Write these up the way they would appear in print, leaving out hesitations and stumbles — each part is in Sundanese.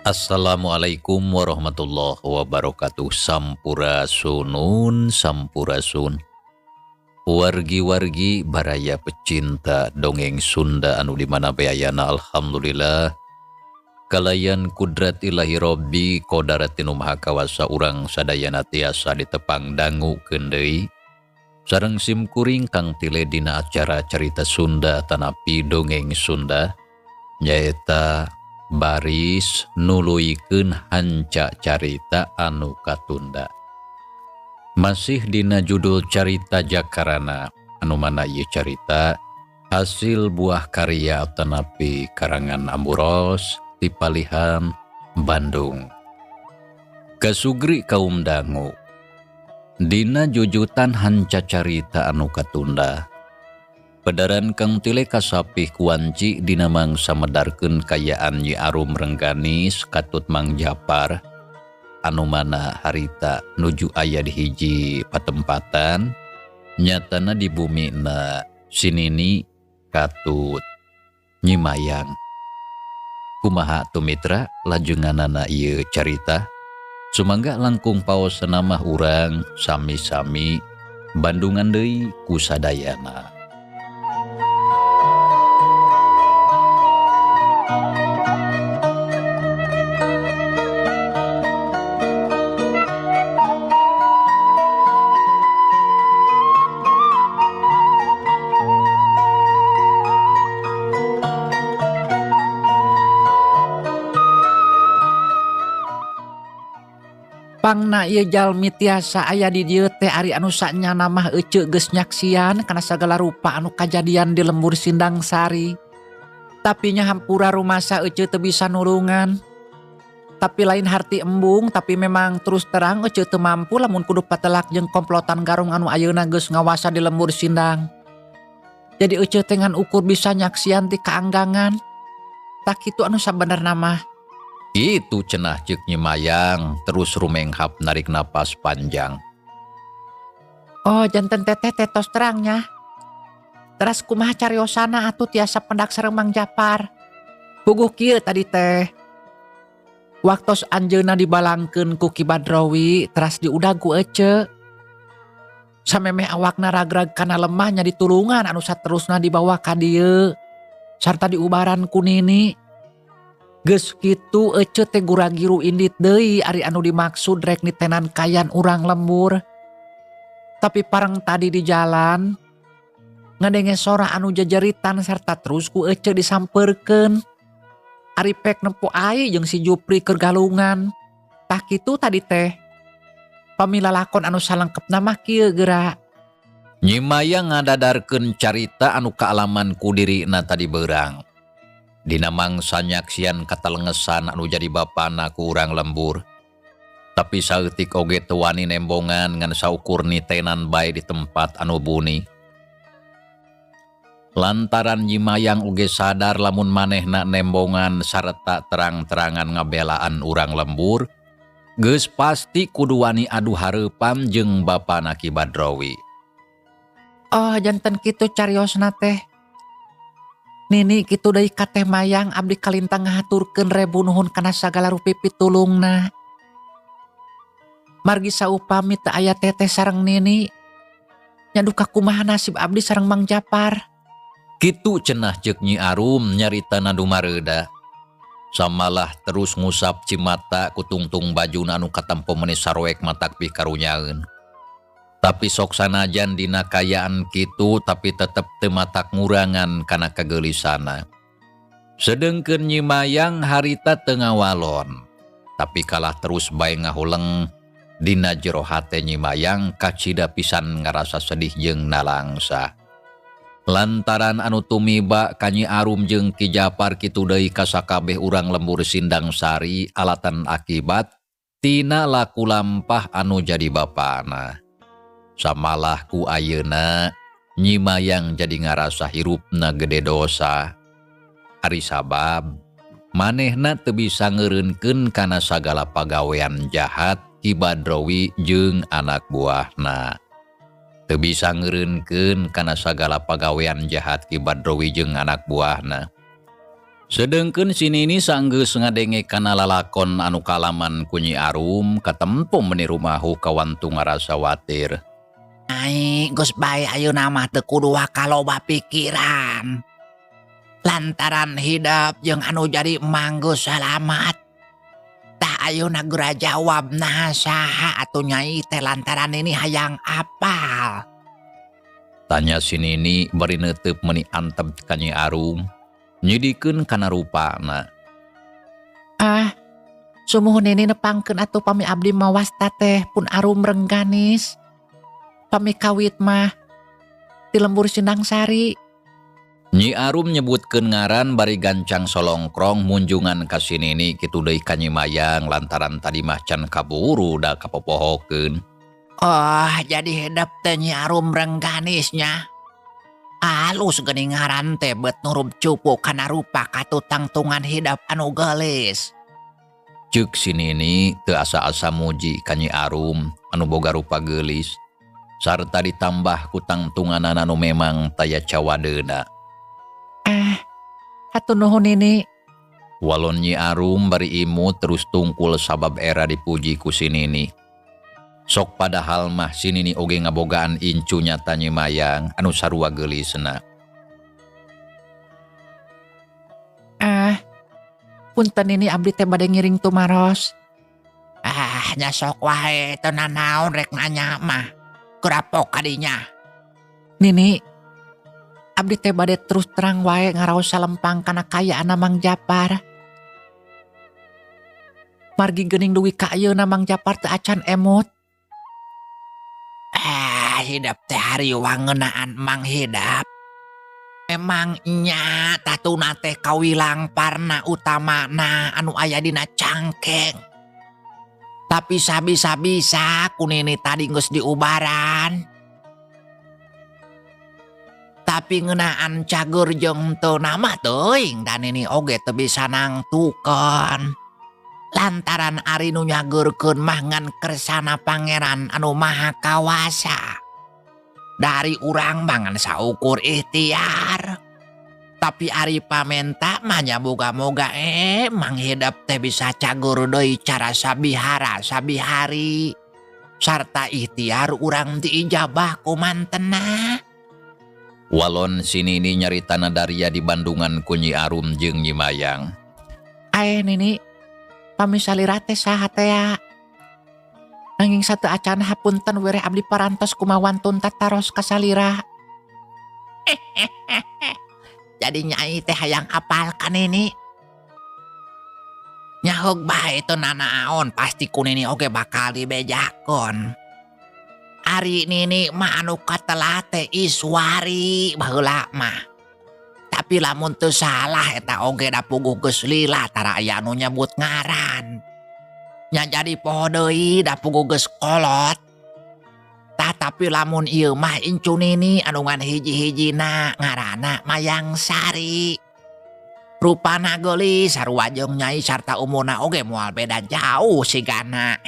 Assalamualaikum warahmatullahi wabarakatuh. Sampurasunun, sampurasun. Wargi-wargi baraya pecinta dongeng Sunda anu di mana bae ayana, alhamdulillah kalayan kudrat ilahi Robbi kodarat nu maha kawasa urang sadayana tiasa ditepang dangu deui sareng sim kuring Kang Tile dina acara carita Sunda tanapi dongeng Sunda, nyaeta baris nuluykeun hanca carita anu katunda. Masih dina judul carita Jakarana, anu mana ieu carita hasil buah karya tanapi karangan Amburos di Palihan, Bandung. Kasugri kaum dangu. Dina jujutan hanca carita anu katunda. Pedaran Kang Tile kasapih kuanci dina mangsa medarkeun kayaan Nyi Arum Rengganis katut Mang Japar, anu mana harita nuju aya di hiji patempatan nyatana di bumina sinini katut Nyi Mayang. Kumaha tu mitra lajenganana ieu carita? Sumangga langkung paos senamah urang sami-sami bandungan deui ku sadayana. Pangna ieu jalmi tiasa aya di dieu teh ari anu sanyana mah eceu geus nyaksian kana sagala rupa anu kajadian di lembur Sindang Sari. Tapi nya hampura rumasa eceu teu bisa nulungan. Tapi lain harti embung, tapi memang terus terang eceu teu mampu lamun kudu patelak jeung komplotan garong anu ayeuna geus ngawasa di lembur Sindang. Jadi eceu teh ngan ukur bisa nyaksian ti kaanggangan. Tak kitu anu sabenerna mah. Itu cenah ceuk Nyi Mayang terus rumenghap narik napas panjang. Oh, janten teteh teh tos terangnya. Teras kumaha cariosana atuh tiasa pendak sareng Mang Japar. Puguh kieu tadi teh. Waktos anjeunna dibalangkeun ku Ki Badrowi teras diudag ku ece. Samemeh awakna ragrag kana lemah nya ditulungan anu saterusna dibawa ka dieu sarta diubaran ku nini. Geus kitu ece teh guragiru indit deui ari anu dimaksud rek nitenan kayan urang lembur. Tapi pareng tadi di jalan ngadenge sora anu jejeritan sarta terus ku ece disampeurkeun. Ari pek nempo ai jeung si Jupri keur galungan. Tah kitu tadi teh. Pamila lakon anu salengkepna mah kieu geura. Nyi Mayang ngadadarkeun carita anu kaalaman ku dirina tadi beurang. Dina mangsa nyaksian katalengesan anu jadi bapana ku urang lembur. Tapi saeutik oge teu wani nembongan ngan saukur nitenan bae di tempat anu buni. Lantaran Nyi Mayang oge sadar lamun manehna nembongan sarta terang-terangan ngabelaan urang lembur, geus pasti kudu wani adu hareupan jeung bapana Ki Badrowi. Oh, janten kitu cariosna teh. Nini kitu deui ka Teh Mayang abdi kalintang ngahaturkeun rebu nuhun kana sagala rupi pitulungna. Margi saupami teu aya teteh sareng Nini, nya duka kumaha nasib abdi sareng Mang Japar. Kitu cenah ceuk Nyi Arum nyarita dumareuda. Samalah terus ngusap cimata ku tungtung bajuna anu katempo meuni saroek matak pikarunyaeun. Tapi sok sanajan dina kayaan kitu tapi tetep teu matak ngurangan kana kagelisana. Sedengkeun Nyi Mayang harita teu ngawalon, tapi kalah terus bae ngahuleng dina jero hate Nyi Mayang kacida pisan ngarasa sedih jeung nalangsa. Lantaran anu tumiba ka Nyi Arum jeung Ki Japar kitu deui ka sakabeh urang lembur Sindang Sari alatan akibat tina laku lampah anu jadi bapana. Samalah ku ayeuna Nyi Mayang jadi ngarasa hirupna gede dosa. Ari sabab manehna teu bisa ngeureunkeun kana sagala pagawean jahat Ki Badrowi jeung anak buahna. Teu bisa ngeureunkeun kana sagala pagawean jahat Ki Badrowi jeung anak buahna. Sedengkeun si Nini sanggeus ngadenge kana lalakon anu kalaman ku Nyi Arum katempo meuni rumahu kawantu ngarasa watir. Ai, geus bae ayeuna mah teu kudu wakaloba pikiran. Lantaran hidep jeung anu jadi emang geus salamat. Tah ayeuna geura jawab naha saha atuh nyai teh lantaran ini hayang apal. Tanya si Nini bari neuteup meuni antep ka Nyi Arum. Nyidikeun kana rupana. Ah, sumuhun Nini nepangkeun atuh pami abdi mah wasta teh pun Arum Rengganis. Pami kawit mah ti lembur Sindang Sari. Nyi Arum nyebutkeun ngaran bari gancang solongkrong munjungan ka si Nini kitu deui ka Nyi Mayang lantaran tadi mah can kaburu da kapopohokeun. Oh, jadi hedep teh Nyi Arum Rengganisnya. Alus geuning ngaran teh bet nurub cupu kana rupa katutangtungan hidep anu geulis. Ceuk si Nini teu asa-asa muji ka Nyi Arum anu boga rupa geulis sarta ditambah ku tangtunganana nu memang taya cawadeuna. Hatur nuhun Nini. Walon Nyi Arum bari imut terus tungkul sabab era dipuji ku si Nini. Sok padahal mah si Nini oge ngabogaan incu nyata Nyi Mayang anu sarua geulisna. Ah, punten Nini abdi teh bade ngiring tumaros. Ah, nya sok wae teu nanaon rek nanya mah. Kurapok kadinya. Nini, abdi teh bade terus terang wae ngaraos salempang kana kayaanna Mang Japar. Margi geuning dugi ka ayeuna Mang Japar teu acan emut. Ah, hidep teh hariwang ngeunaan Mang Hidep. Memang nya tatuna teh kawilang parna utamana anu aya dina cangkeng. Tapi sabisa-bisa ku Nini tadi geus diubaran. Tapi ngeunaan cager jeung teu nama teuing da Nini oge teu bisa nangtukeun. Lantaran ari nu nyageurkeun mah ngan kersana pangeran anu maha kawasa. Dari urang mah ngan saukur ikhtiar. Tapi ari pamenta mah nya moga-moga Mang Hidep teh bisa cagur deui cara sabihara sabihari. Sarta ikhtiar urang diijabah ku mantena. Walon si Nini nyaritana daria di Bandungan ku Nyi Arum jeung Nyi Mayang. Ae Nini, pami salira teh saha teh ya? Nanging satu acan hapunten wereh abdi parantos kumawantun tataros kasalira. Jadi nyai teh hayang apal ka Nini. Nyahog bae teu nanaon pasti ku Nini oge bakal dibejakeun. Ari Nini mah anu katelah teh Iswari baheula mah. Tapi lamun teu salah eta oge da puguh geus lila tara aya anu nyebut ngaran. Nya jadi poho deui da puguh geus kolot. Tah tapi lamun ieu mah incu Nini anu ngan hiji-hijina ngaranna Mayang Sari. Rupana geulis sarua jeung nyai sarta umurna oge moal beda jauh sigana.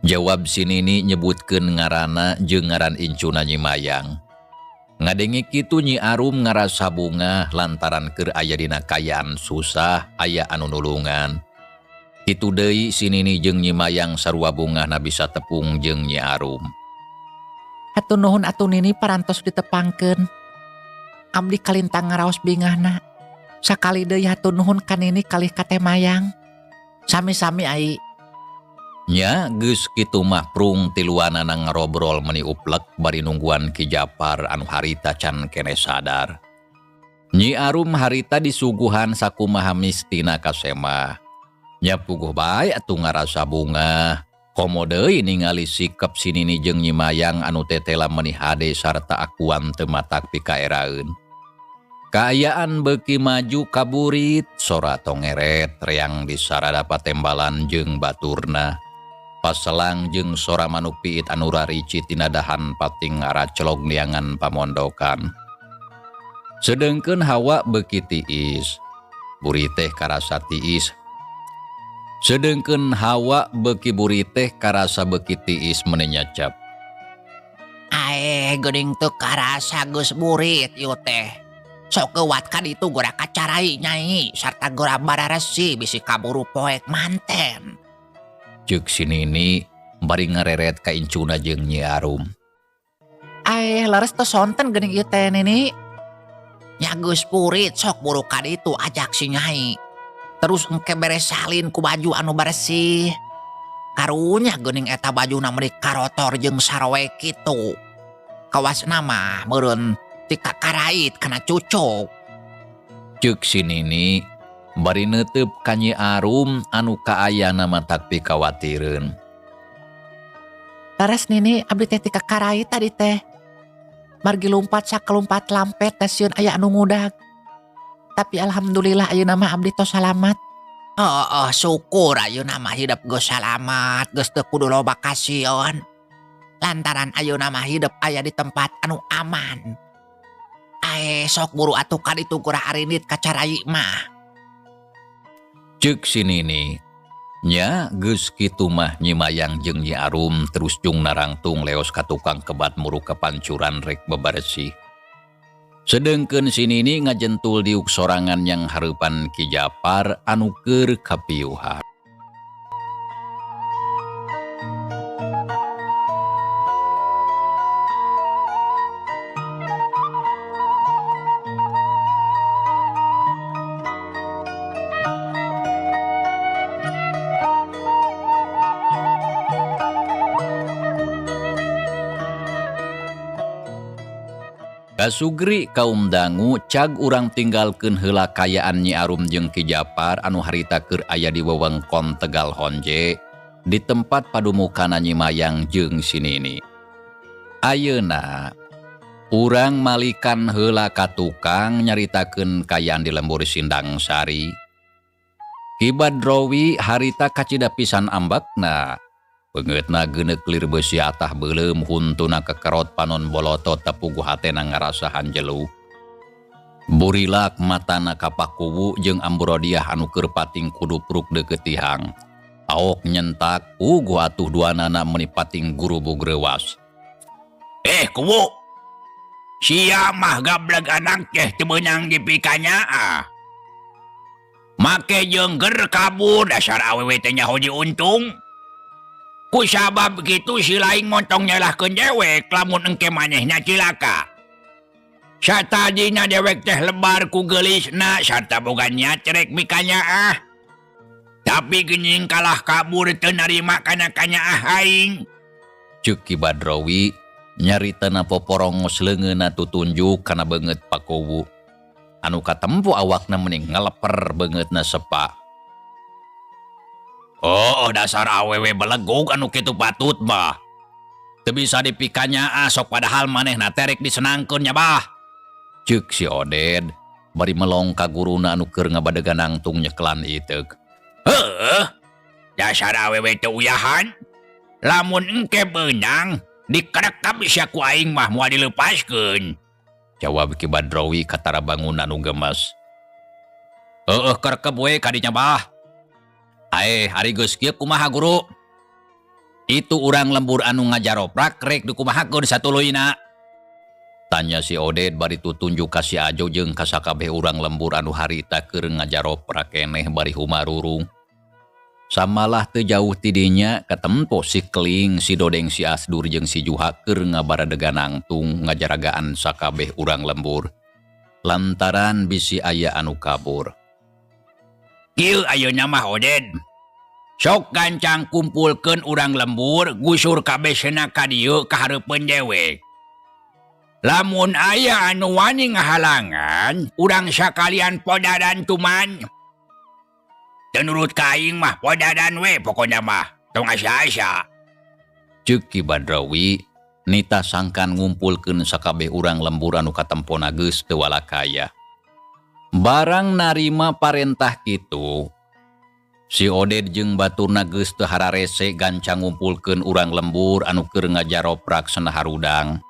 Jawab si Nini nyebutkeun ngaranna jeung ngaran incuna Nyi Mayang. Ngadenge kitu Nyi Arum ngarasa bungah lantaran keur aya dina kaayaan susah aya anu nulungan. Kitu deui si Nini jeung Nyi Mayang sarua bungahna bisa tepung jeung Nyi Arum. Hatur nuhun atuh Nini parantos ditepangkeun. Abdi kalintang ngaraos bingahna. Sakali deui hatur nuhun ka Nini kalih ka Teh Mayang. Sami-sami ai. Nya geus kitu mah prung tiluanana ngarobrol meuni uplek bari nungguan Ki Japar anu harita can keneh sadar. Nyi Arum harita disuguhan sakumaha mistina kasemah. Nya puguh bae atuh ngarasa bungah. Komo deui ningali sikep si Nini jeung Nyi Mayang anu tetela meuni hade sarta akuan teu matak pikaeraeun. Kaayaan beuki maju kaburit, sora tongeret reang di sarada patembalan jeung baturna. Paselang jeung sora manuk piit anu rarici tina dahan pating ngaracelog liangan pamondokan. Sedengkeun hawa beuki tiis, buri teh karasa tiis. Sedengkeun hawa beuki buri teh karasa beuki tiis meuni nyacep. Ae geuning teu karasa geus burit ieu teh. Sok geuwat ka ditu gora ka carai Nyai sarta gora bararesi bisi kaburu poek manten. Ceuk si Nini bari ngareret ka incuna jeung Nyi Arum. Aeh leres teu sonten geuning ieu teh Nini. Nya geus purit sok buru ka ditu ajak si Nyai. Terus engke bere salin ku baju anu beresih. Karunya geuning eta bajuna meuni karotor jeung sarowe kitu. Kawasna mah meureun ti kakarait kana cucuk. Ceuk si Nini bari neuteup ka Nyi Arum anu kaayana matak pikawatireun. Leres Nini abdi teh ti kakarait tadi teh. Margi lumpat sakelumpat lampet teh sieun aya anu ngudag. Tapi alhamdulillah ayeuna mah abdi tos salamat. Heeh, syukur ayeuna mah hidep geus salamat, geus teu kudu loba kasieun. Lantaran ayeuna mah hidep aya di tempat anu aman. Ae sok buru atuh ka ditu gora arindit ka carai mah. Ceuk si Nini. Nya geus kitu mah Nyi Mayang jeung Nyi Arum terus jung narangtung leos ka tukang kebat muru kapancuran rek bebersih. Sedengkeun si Nini ngajentul diuk sorangan yang hareupan Ki Japar anu keur kapiuhan. Kasugri kaum dangu cag urang tinggalkeun heula kayaan Nyi Arum jeung Ki Japar anu harita keur aya di wewengkon Tegal Honje di tempat padumukana Nyi Mayang jeung si Nini. Ayeuna urang malikan heula ka tukang nyaritakeun kayaan di lembur Sindang Sari. Ki Badrowi harita kacida pisan ambakna. Beungeutna geuneuk lir beusi atah beuleum huntuna kekerot panon bolotot tepuguh hatena ngarasa hanjelu. Burilak matana kapakuwu jeung amburodiah anu keur pating kudupruk deukeut tihang. Aok nyentak puguh atuh duanana meuni pating gurubug reuwas. Kuwu. Sia mah gableg anak teh teu meunang dipikanyaah. Make jeung ger kabur dasar awewe teh nyaho diuntung. Ku sabab kitu si lain montong nyalahkeun dewek lamun engke manehna cilaka. Satadina dewek teh lebar ku geulisna sarta boga niat rek mikanyaah. Tapi geuning kalah kabur teu narima kana kanyaah aing. Ceuk Ki Badrowi nyaritana poporongos leungeunna tutunjuk kana beungeut Pakuwu. Anu katempo awakna meuning ngaleper beungeutna sepa. Oh, dasar awewe belegug anu kitu patut mah. Teu bisa dipikanyaah sok padahal manehna teh rek disenangkeun nya bah. Ceuk si Oded bari melong ka guruna anu keur ngabadegan nangtung nyekelan iteuk. Heuh, dasar awewe teu uyahan. Lamun engke beunang dikerekap sia ku aing mah moal dileupaskeun. Jawab Ki Badrowi katara bangun anu gemes. Heueuh kerekep we ka dinya bah. Aeh, ari geus kieu kumaha guru? Itu urang lembur anu ngajaroprak rek dikumahakeun satuluyna. Tanya si Oded bari tutunjuk ka si Ajo jeung ka sakabeh urang lembur anu harita keur ngajaroprak keneh bari humarurung. Samalah teu jauh ti dinya katempo si Keling, si Dodeng, si Asdur jeung si Juha keur ngabaradegan nangtung ngajaragaan sakabeh urang lembur. Lantaran bisi aya anu kabur. Kieu ayeuna mah Oded. Sok gancang kumpulkeun urang lembur, gusur kabeh sena ka dieu ka hareupeun dewek. Lamun aya anu wani ngahalangan, urang sakalian podaran tuman. Teu nurut ka aing mah podaran we pokona mah, tong asa-asa. Ceuk Ki Badrawi nita sangkan ngumpulkeun sakabeh urang lembur anu katempona geus teu walakaya. Barang narima parentah kitu, si Oded jeung baturna geus teu hararese gancang ngumpulkeun urang lembur anu keur ngajaroprak sena harudang.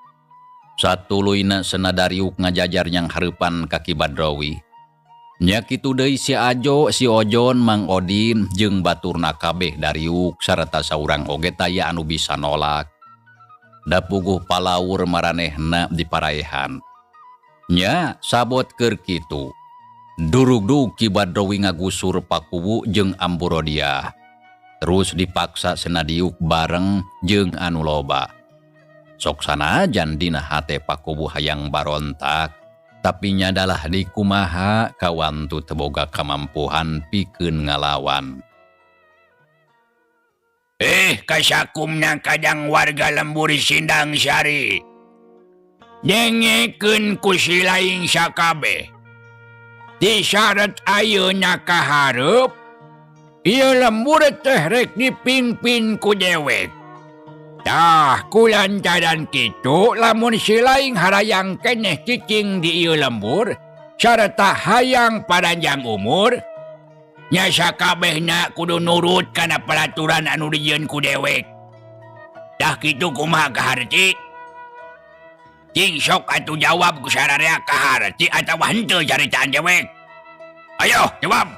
Satuluyna sena dariuk ngajajar nyang hareupan ka Ki Badrawi. Nya kitu deui si Ajo, si Ojon, Mang Odin jeung baturna kabeh dariuk sarta saurang oge taya anu bisa nolak. Da puguh palaur maranehna diparaehan. Nya sabot keur kitu. Durugdug Ki Badrowi ngagusur Pakuwu jeung Ambu Rodiah. Terus dipaksa senadiuk bareng jeung anu loba. Sok sanajan dina hate Pakuwu hayang barontak, tapi nyadalah dikumaha kawantu teu boga kamampuhan pikeun ngalawan. Kasakumna kadang warga lembur Sindang Sari. Dengekeun ku si laing sakabeh. Disyarat ayeuna kahareup, ieu lembur teh rek dipingpin ku dewek. Tah kulantaran kitu lamun si laing harayang keneh cicing di ieu lembur sarta hayang paranjang umur, nya sakabehna kudu nurut kana peraturan anu dijieun ku dewek. Tah kitu kumaha kaharti? Cing sok atuh jawab ku sararea kaharti atawa henteu caritaan dewek. Ayo jawab.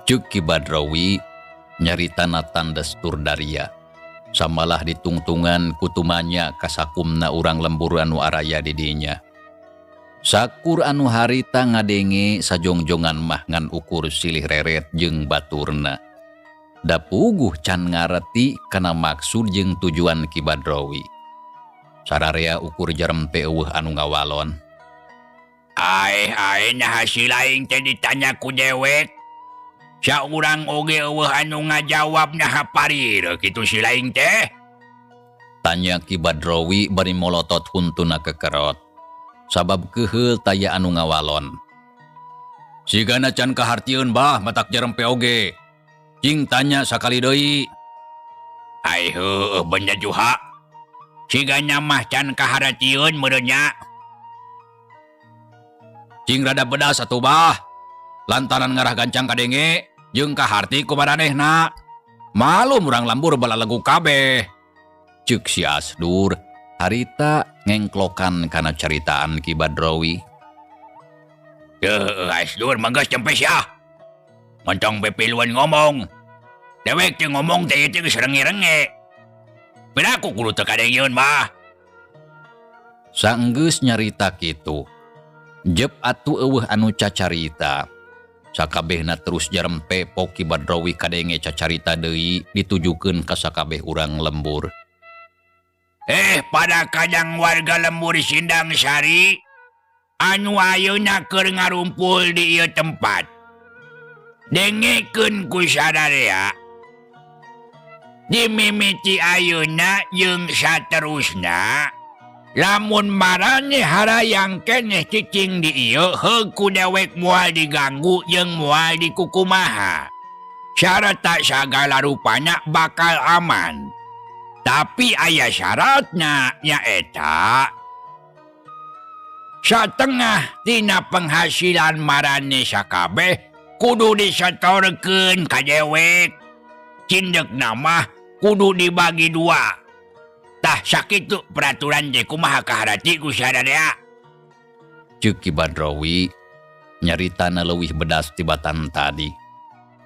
Ceuk Ki Badrawi nyaritana tandes tur daria. Samalah ditungtungan kutumanya kasakumna urang lembur anu araya di dinya. Sakur anu harita ngadenge sajongjongan mah ngan ukur silih reret jeung baturna. Da puguh can ngareti kana maksud jeung tujuan Ki Badrawi. Sararea ukur jarempe eueuh anu ngawalon. Aeh aeh naha si laing teh ditanya ku dewek. Saurang oge eueuh anu ngajawab naha parir kitu si laing teh. Tanya Ki Badrawi bari molotot huntuna kekerot. Sabab keuheul taya anu ngawalon. Sigana can kahartieun bah matak jarempe oge. Cing tanya sakali deui. Ai heueuh benda juha. Sigana mah can kahartieun meureun nya. Cing rada bedas atuh bah. Lantaran ngarah gancang kadenge jeung kaharti ku maranehna. Malum urang lembur balalegu kabeh. Ceuk si Asdur harita ngengklokan kana caritaan Ki Badrawi. Heueuh Asdur mah geus tempe sia. Montong bepiluan ngomong. Dewek teh ngomong teh ieu teh geus renge-renge. Piraku kudu teu kadengeun mah. Saenggeus nyarita kitu. Jep atuh eueuh anu cacarita. Sakabehna terus jarempe pok Ki Badrawi kadenge cacarita deui ditujukeun ka sakabeh urang lembur. Pada kadang warga lembur Sindang Sari anu ayeuna keur ngarumpul di ieu tempat. Dengekeun ku sadarea. Dimimiti ayeuna jeung saterusna, lamun maraneh harayang keneh cicing di ieu heug ku dewek moal diganggu jeung moal dikukumaha. Sarta sagala rupana bakal aman. Tapi aya syaratna nyaeta satengah tina penghasilan maraneh sakabeh kudu disetorkeun ka dewek. Cindekna mah kudu dibagi dua. Tah sakitu peraturan teh kumaha kaharati ku sadaya. Ceuk Ki Badrawi nyaritana leuwih bedas tibatan tadi.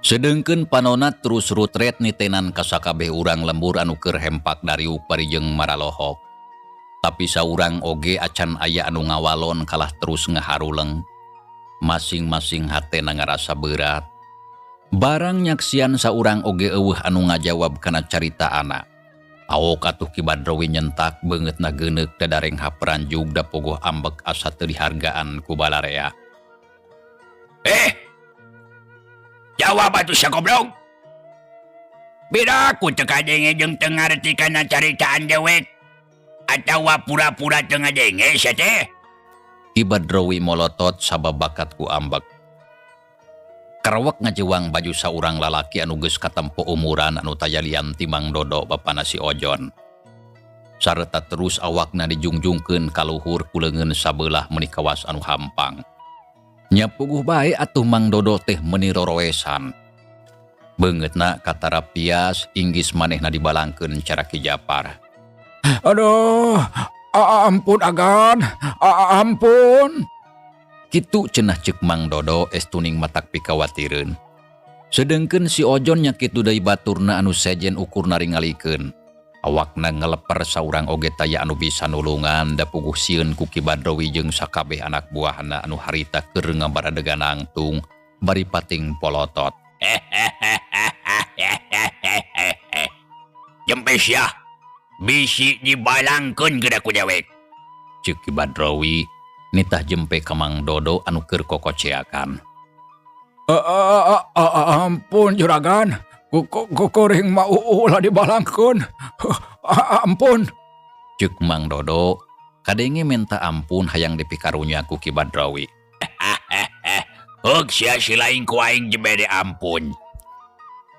Sedengkeun panona terus rutret nitenan ka sakabeh urang lembur anu keur hempak dariuk bari jeung maralohok. Tapi saurang oge acan aya anu ngawalon kalah terus ngaharuleng. Masing-masing hatena ngarasa berat. Barang nyaksian saurang oge eueuh anu ngajawab kana carita anak. Awok atuh Ki Badrawi nyentak beungeutna geuneuk dadareng haperanjug da pogoh ambek asa teu dihargaan ku balarea. Jawab atuh sia goblok. Biraku teu kadenge jeung teu ngarti kana caritaan dewek. Atawa pura-pura teu ngadenge sia teh. Ki Badrawi molotot sabab bakat ku ambek. Karewek ngajewang baju saurang lalaki anu geus katempo umuran anu taya lian ti Mang Dodo bapana si Ojon. Sarta terus awakna dijungjungkeun ka luhur ku leungeun sabelah meuni kawas anu hampang. Nya puguh bae atuh Mang Dodo teh meuni roroesan. Beungeutna katara pias inggis manehna dibalangkeun cara Ki Japar. Aduh, ampun agan, ampun. Kitu cenah ceuk Mang Dodo estuning matak pikawatireun. Sedengkeun si Ojon nya kitu deui baturna anu sejen ukur naringalikeun. Awakna ngeleper saurang oge taya anu bisa nulungan da puguh sieun ku Ki Badrowi jeung sakabeh anak buahna anu harita keur ngabaradegan nangtung bari pating polotot. Jempe sia bisi dibalangkeun geura ku dewek. Ceuk Ki Badrowi nitah jempe ka Mang Dodo anu keur kokoceakan. Ampun juragan, kuring mah ulah dibalangkeun. Ampun. Ceuk Mang Dodo kadenge minta ampun hayang dipikarunya ku Ki Badrowi. Heug sia si laing ku aing dibere ampun.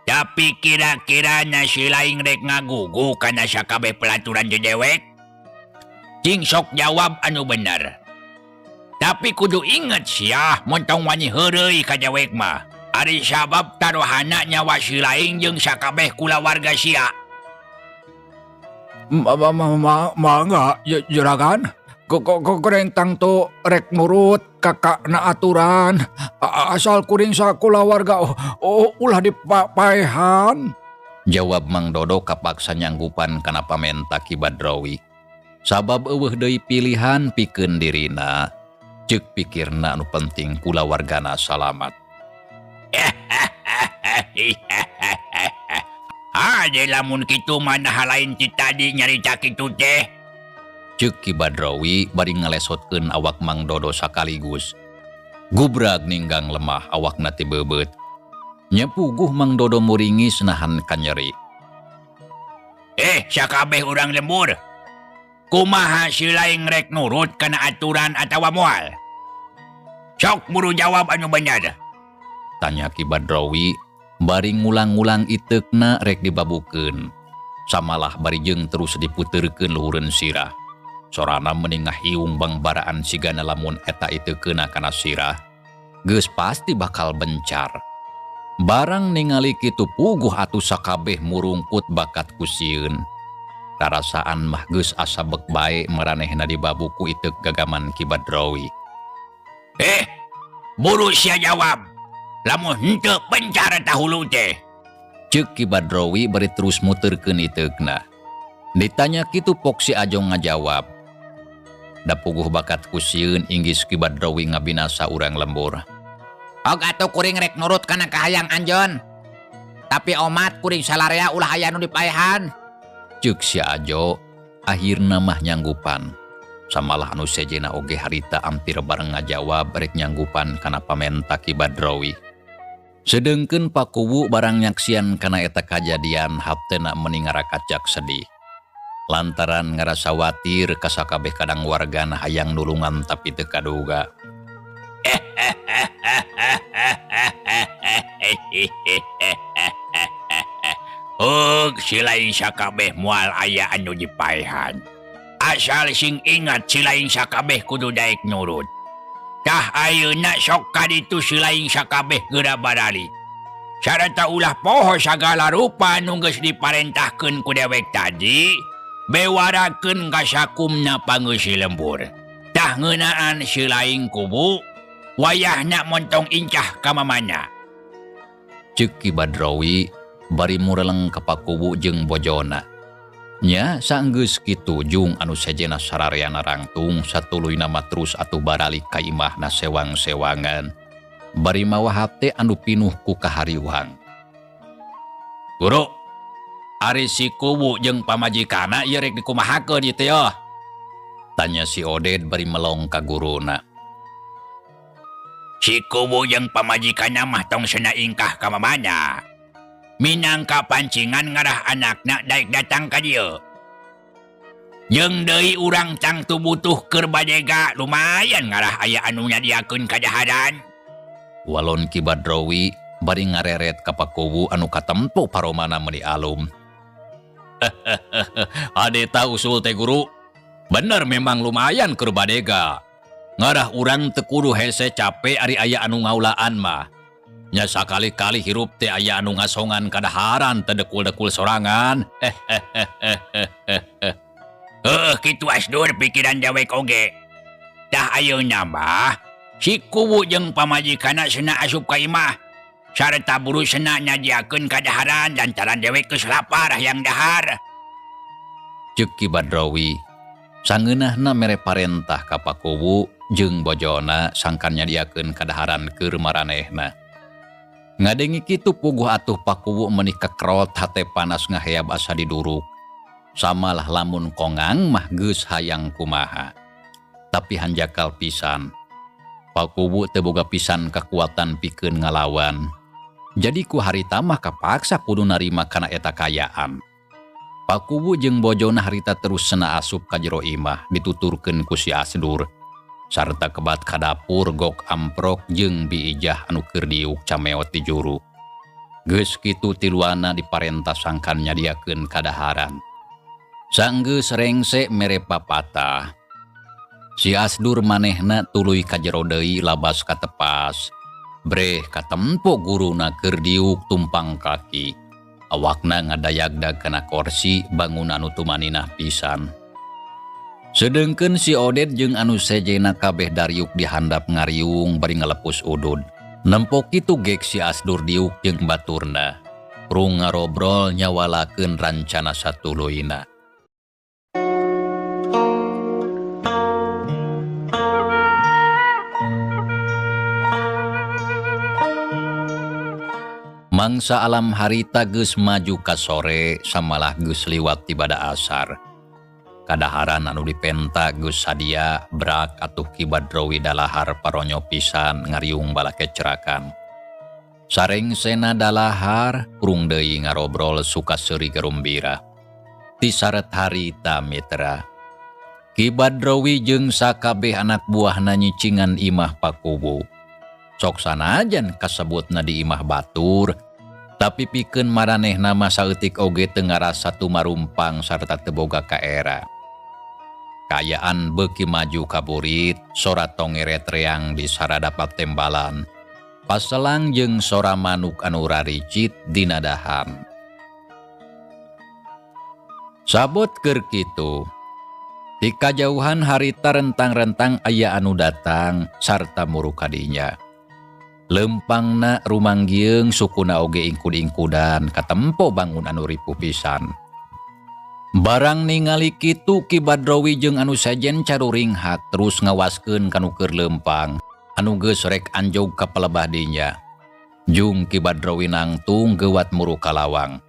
Tapi kira-kirana si laing rek ngagugu kana sakabeh pelaturan dewek? Cing sok jawab anu bener. Tapi kudu inget sia montong wani heureuy ka dewek mah. Ari sabab taruhana nyawa si laing jeung sakabeh kulawarga sia. Mangga juragan. Kuring tangtu rek nurut kakak na aturan. Asal kuring sakulawarga ulah dipaehan. Jawab Mang Dodo kapaksa nyanggupan kana pamenta Ki Badrowi. Sabab euweuh deui pilihan pikeun dirina. Ceuk pikirna anu penting kulawargana salamat. Hade lamun kitu mah naha lain ti tadi nyarita kitu teh. Ceuk Ki Badrowi bari ngalesotkeun awak Mang Dodo sakaligus. Gubrag ninggang lemah awakna teh beubeut. Nya puguh Mang Dodo muringis nahan kanyeri. Sakabeh urang lembur. Kumaha si laing rek nurut kana aturan atawa moal? Sok buru jawab anu bener. Tanya Ki Badrowi bari ngulang-ngulang iteukna rek dibabukeun. Samalah bari jeung terus diputerkeun luhureun sirah. Sorana meni ngahiung bangbaraan sigana lamun eta iteukkeuna kana sirah. Geus pasti bakal bencar. Barang ningali kitu puguh atuh sakabeh murungkut bakat ku sieun. Karasaan mah geus asa bek bae maranehna dibabuku iteuk gagaman Ki Badrowi. Buru sia jawab. Lamun henteu bencar eta hulu teh. Ceuk Ki Badrowi bari terus muterkeun iteukna. Ditanya kitu pok si Ajong ngajawab. Da puguh bakat ku sieun inggis Ki Badrowi ngabinasa urang lembur. Og atuh kuring rek nurut kana kahayang anjeun. Tapi omat kuring salarea ulah aya nu dipaehan. Ceuk si Ajo akhirna mah nyanggupan. Samalah anu sejena oge harita ampir bareng ngajawab rek nyanggupan kana pamenta Ki Badrowi. Sedengkeun Pakuwu barang nyaksian kana eta kajadian haptena meni ngarakacak sedih. Lantaran ngarasa watir ka sakabeh kadang wargana hayang nulungan tapi teu kaduga. Heug si lain sakabeh moal aya anu dipaehan. Asal sing ingat si lain sakabeh kudu daek nurut. Tah ayeuna sok kaditu si lain sakabeh geura barali. Sarta ulah poho sagala rupa nu geus diparentahkeun ku dewek tadi, bewarakeun ka sakumna pangeusi lembur. Tah ngeunaan si lain kubu wayahna montong incah ka mamana. Ceuk Ki Badrowi bari mureleng ka Pakuwu jeung bojona. Nya sanggeus kitu jung anu sejena sarareana rangtung satuluyna mah terus atuh baralik ka imahna sewang-sewangan. Bari mawa hate anu pinuh ku kahariwang. Guru, ari si Kuwu jeung pamajikana ieu rek dikumahakeun ieu teh yeuh? Tanya si Oded bari melong ka guruna. Si Kuwu jeung pamajikana mah tong sena ingkah ka mamana. Minangka pancingan ngarah anakna daek datang ka dieu. Jeung deui urang tangtu butuh keur badega lumayan ngarah aya anu nyadiakeun kadaharan. Walon Ki Badrowi bari ngareret ka Pakuwu anu katempo paromana meuni alum. Adeta usul teh guru. Bener memang lumayan keur badega. Ngarah urang teu kudu hese cape ari aya anu ngaulaan mah. Nya sakali-kali hirup teh aya anu ngasongan kadaharan teu dekul-dekul sorangan. Heuh kitu asdur pikiran dewek oge. Tah ayeuna mah si Kuwu jeung pamajikanna sena asup ka imah. Sarta buru sena nyadiakeun kadaharan lantaran dewek geus lapar hayang dahar. Ceuk Ki Badrawi. Sangeunahna mere parentah ka Pakuwu jeung bojona sangkan nyadiakeun kadaharan keur maranehna. Ngadenge kitu puguh atuh Pakuwu meuni kekrot hate panas ngaheab asa diduruk. Samalah lamun kongang mah geus hayang kumaha. Tapi hanjakal pisan. Pakuwu teu boga pisan kakuatan pikeun ngalawan. Jadi ku harita mah kapaksa kudu narima kana eta kayaan. Pakuwu jeung bojona harita terus sena asup ka jero imah dituturkeun ku si Asdur. Sarta kebat ka dapur gok amprok jeung Bi Ijah anu keur diuk cameot di juru. Geus kitu tiluana diparentah sangkan nyadiakeun kadaharan. Sanggeus rengse mere papatah. Si Asdur manehna tuluy ka jero deui labas ka tepas. Breh katempo guruna keur diuk tumpang kaki. Awakna ngadayagdag kana korsi bangun anu tumaninah pisan. Sedengkeun si Oded jeung anu sejena kabeh dariuk dihandap ngariung bari ngalepus udud. Nempo kitu gek si Asdur diuk jeung baturna. Prung ngarobrol nyawalakeun rancana satuluyna. Mangsa alam harita geus maju ka sore samalah geus liwat tibada asar. Kadaharan anu dipenta geus sadia brak atuh Ki Badrawi dalahar paronyo pisan ngariung balakecrakan. Sarengsena dalahar kurung deui ngarobrol suka seuri garumbira. Ti saret harita mitra. Ki Badrawi jeung sakabeh anak buahna nyicingan imah Pakuwu. Sok sanajan kasebutna di imah batur, tapi pikeun maranehna mah saeutik oge teu ngarasa tumarumpang sarta teu boga kaera. Kaayaan beuki maju kaburit, sora tongeret reang di saradapat tembalan. Paselang jeung sora manuk anu raricit dina dahan. Sabot keur kitu. Ti kajauhan harita rentang-rentang aya anu datang sarta muruk kadinya. Lempangna rumanggieung sukuna oge ingkud-ingkudan katempo bangun anu ripuh pisan. Barang ningali kitu Ki Badrawi jeung anu sejen caruringhak terus ngawaskeun kanu keur lempang anu geus rek anjog ka palebah dinya. Jung Ki Badrawi nangtung geuwat muru ka lawang.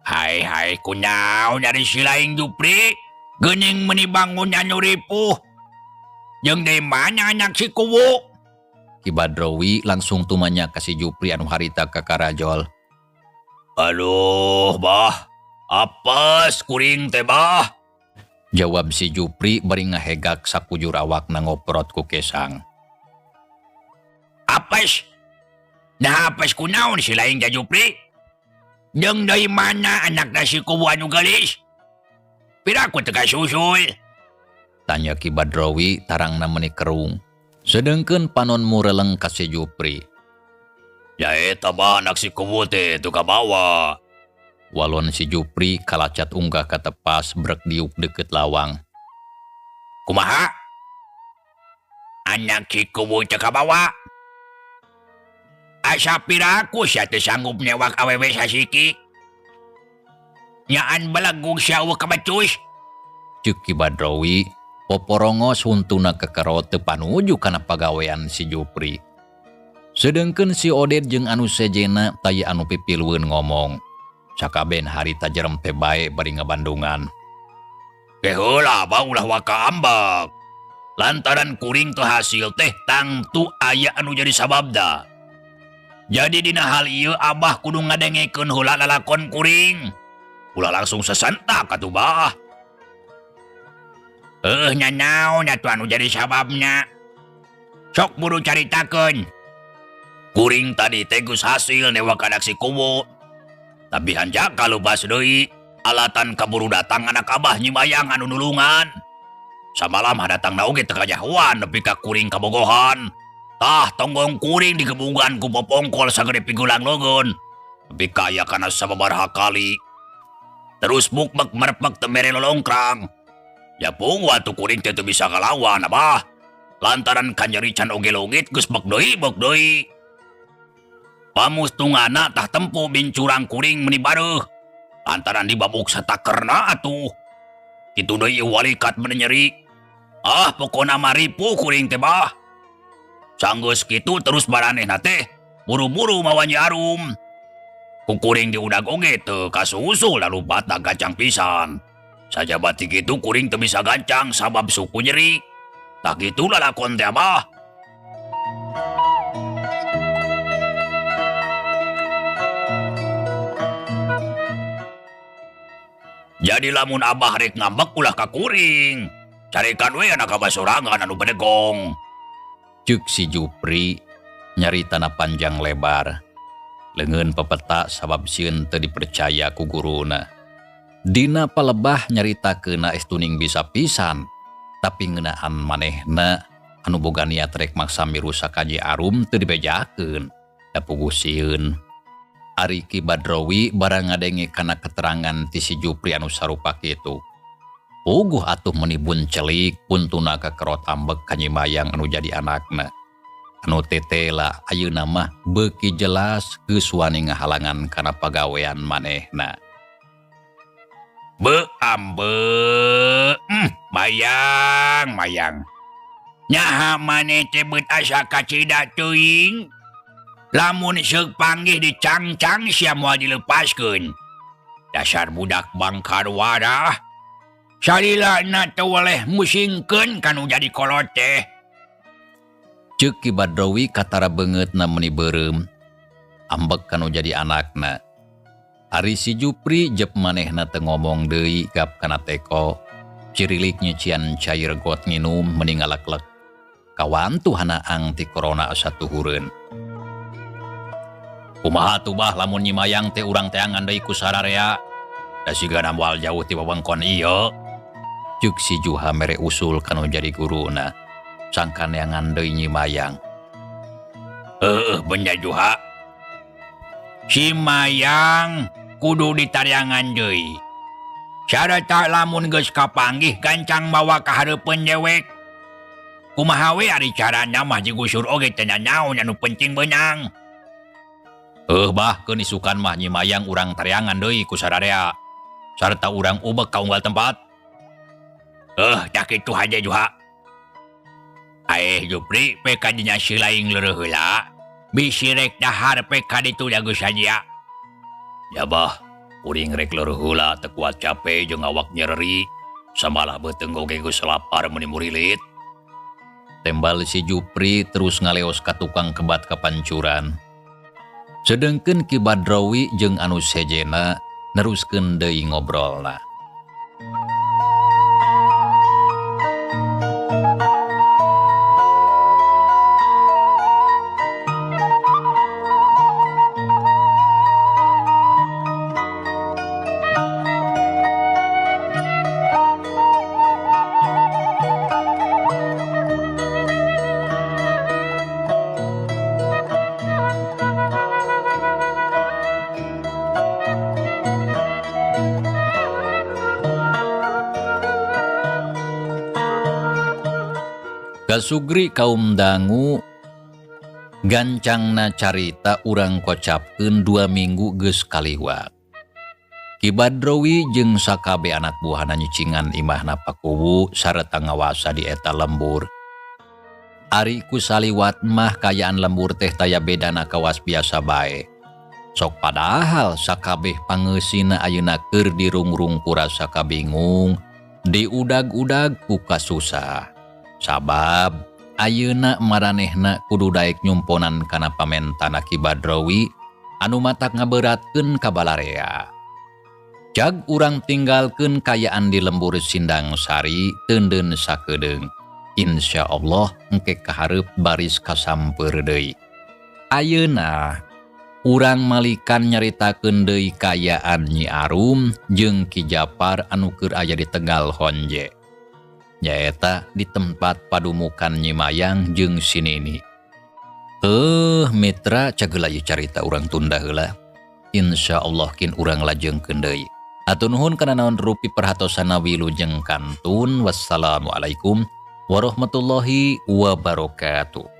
Hai hai kunaon ari si laing Jupri? Geuning meuni bangun anu ripuh. Jeung deui mana anak si Kuwu? Ki Badrawi langsung tumanya ka si Jupri anu harita ka karajol. Aduh, bah. Apes kuring teh, bah. Jawab si Jupri bari ngahegak sakujur awakna ngoprot ku kesang. Apes? Nah, apes kunaon si laing teh Jupri? Jeung deui mana anakna si Kuwu anu geulis? Piraku teu kasusul? Tanya Ki Badrawi tarangna meuni kerung. Sedengkeun panon mureleng ka si Jupri. Ya eta mah anak si Kuwu teh teu kabawa. Walon si Jupri kalacat unggah ka tepas brek diuk deukeut lawang. Kumaha? Anak si Kuwu teu kabawa? Asa piraku sia teu sanggup newak awewe sasiki? Nyaan belegug sia eueuh kabecus? Ceuk Ki Badrawi poporongos huntuna kekerot teu panuju kana pagawean si Jupri. Sedengkeun si Oded jeung anu sejena taya anu pipilueun ngomong. Sakaben harita jerem teh bae bari ngabandungan. Ke heula bah ulah waka ambek. Lantaran kuring teu hasil teh tangtu aya anu jadi sababda. Jadi dina hal ieu abah kudu ngadengekeun heula lalakon kuring. Ulah langsung sesentak atuh bah. Nya naon atuh anu jadi sababna? Sok buru caritakeun. Kuring tadi teh geus hasil newak anak si Kuwu. Tapi hanjaka leupas deui, alatan kaburu datang anak abah nyimayang anu nulungan. Samalam hadatangna oge teu kajahoan nepi ka kuring kabogohan. Tah tonggong kuring digebugan ku popongkol sagede pigulang leungeun. Nepi ka aya kana sababaraha kali. Terus mukmek merepek teu mere lolongkrang. Ya pung watu kuring teh teu bisa ngalawan abah. Lantaran kanyeri can oge leungit geus bek deui bek deui. Pamustungana tah tempo bincurang kuring meni bareuh. Lantaran dibabuk satakerna atuh. Kitu deui ieu walikat meni nyeri. Ah pokona mah ripuh kuring teh bah. Sanggeus kitu terus maranehna teh buru-buru mawa Nyi Arum. Ku kuring diudag oge teu kasusul da lupatna gancang pisan. Sajaba ti kitu kuring teu bisa gancang sabab suku nyeri. Tah kitu lalakon teh abah. Jadi lamun abah rek ngambek ulah ka kuring. Carekan we anak abah sorangan anu bedegong. Ceuk si Jupri nyaritana panjang lebar. Leungeun pepeta sabab sieun teu dipercaya ku guruna. Dina palebah nyaritakeunna estuning bisa pisan, tapi ngeunaan manehna anu boga niat rek maksa mirusak ka Nyi Arum teu dibejakeun. Da puguh sieun. Ari Ki Badrowi barang ngadenge kana keterangan ti si Jupri anu sarupa kitu. Puguh atuh meuni buncelik puntuna kakerot ambek ka Nyi Mayang anu jadi anakna. Anu tetela ayeuna mah beuki jelas geus wani ngahalangan kana pagawean manehna. Be ambek, mayang mayang. Nyaha maneh teh beut asa kacida teuing. Lamun seuk panggih dicangcang sia moal dilepaskeun. Dasar budak bangkar warah. Salilana teu weleh musingkeun kanu jadi kolot teh. Ceuk Ki Badrowi katara beungeutna meuni beureum. Ambek kanu jadi anakna. Ari si Jupri jep manehna teu ngomong deui gap kana teko. Cirilik nyucian cair got nginum meuni ngaleklek. Kawantu hanaang ti corona asa tuhureun. Kumaha tuh bah lamun Nyi Mayang teh urang teangan deui ku sararea. Da sigana moal jauh ti wewengkon ieu. Ceuk si Juha mere usul kanu jadi guruna. Sangkan neangan deui Nyi Mayang. Heueuh benda Juha. Si Mayang kudu ditariangan deui. Sarta lamun geus kapanggih gancang mawa ka hareupeun dewek. Kumaha we ari carana mah digusur oge teu nanaon anu penting beunang. Bah keun isukan mah Nyi Mayang urang tariangan deui ku sararea. Sarta urang ubek ka unggal tempat. Tah kitu haja Juha. Aeh Jupri pe ka dinya silaing leureun heula. Bisi rek dahar pe ka ditu da geus sajia. Ya bah, kuring rek leureun heula teu kuat cape jeung awak nyereri. Samalah beuteung oge geus lapar meuni murilit. Tembal si Jupri terus ngaleos ka tukang kebat kapancuran. Sedengkeun Ki Badrowi jeung anu sejena neruskeun deui ngobrolna. Kasugri kaum dangu gancangna carita urang kocapkeun 2 minggu geus kaliwat. Ki Badrowi jeung sakabe anak buahna nyicingan imahna pakuwu sarta ngawasa di eta lembur. Ari ku saliwat mah kayaan lembur teh taya bedana kawas biasa bae. Sok padahal sakabeh pangeusina ayeuna keur dirungrung ku rasa kabingung, diudag-udag ku kasusah. Sabab ayeuna maranehna kudu daek nyumponan kana pamentana Ki Badrowi anu matak ngaberatkeun ka balarea. Jag urang tinggalkeun kayaan di lembur Sindang Sari teundeun sakedeung. Insya Allah engke kahareup baris kasampeur deui. Ayeuna urang malikan nyaritakeun deui kayaan Nyi Arum jeung Ki Japar anu keur aya di Tegal Honje. Nyaeta di tempat padumukan Nyi Mayang jeung si Nini. Mitra cageula ieu carita urang tunda heula. Insya Allah kin urang lajengkeun deui. Hatur nuhun kana naon rupi perhatosana wilujeng kantun. Wassalamualaikum warahmatullahi wabarakatuh.